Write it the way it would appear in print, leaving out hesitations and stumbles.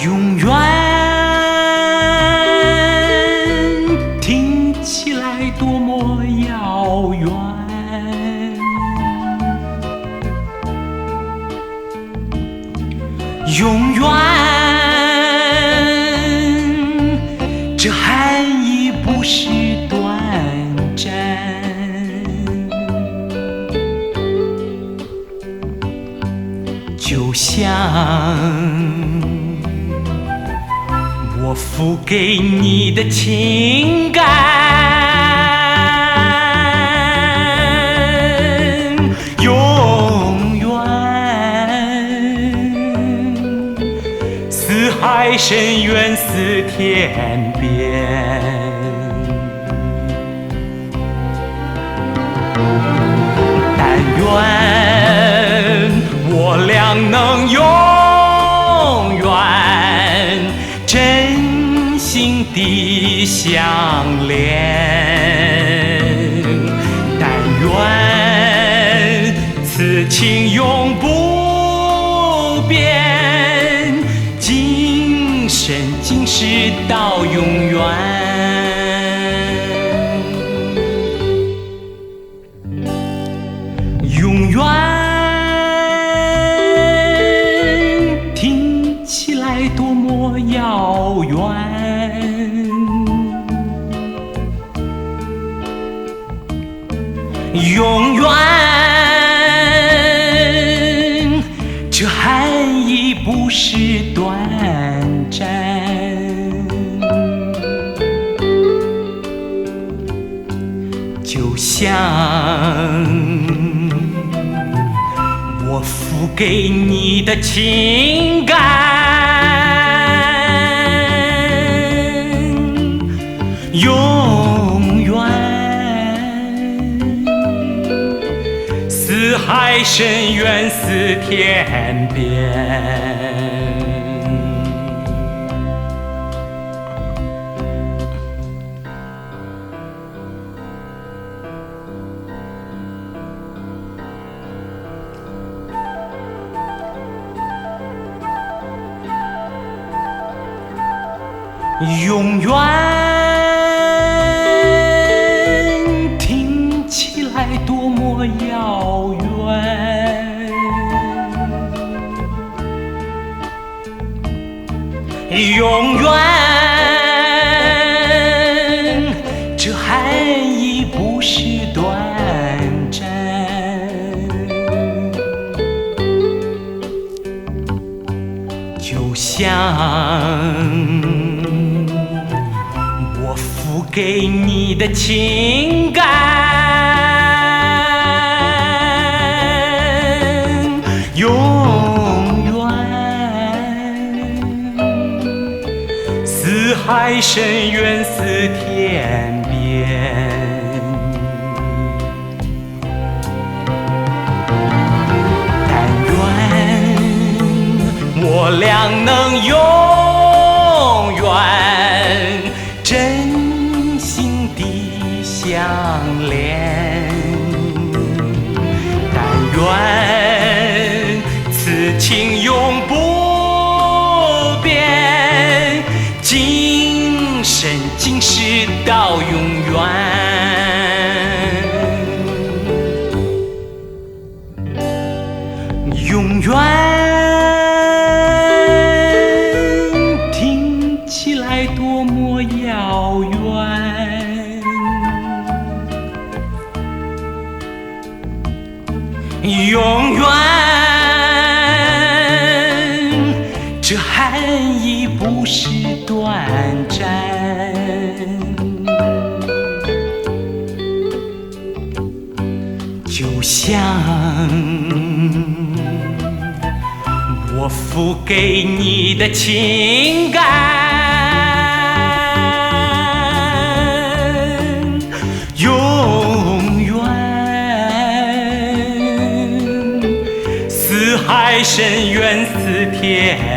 永遠聽起來多麼遙遠，永遠這含義不是短暫，就像我付給你的情感，永遠似海深遠似天邊。但願我倆能永遠真心的相戀，但願此情永不變，今生今世到永遠。永遠聽起來多麼遙遠，永遠這含義不是短暫，就像我付給你的情感，永遠似海深遠似天邊。永遠聽起來多麼遙遠，永遠這含義不是短暫，就像我付給你的情感，永遠似海深遠似天邊。但願我倆能永遠真心的相戀，但願此情永不變，今生今世到永遠。永遠聽起來多麼遙遠，永遠這含義不是短暫，就像我付給你的情感，永遠似海深遠似天。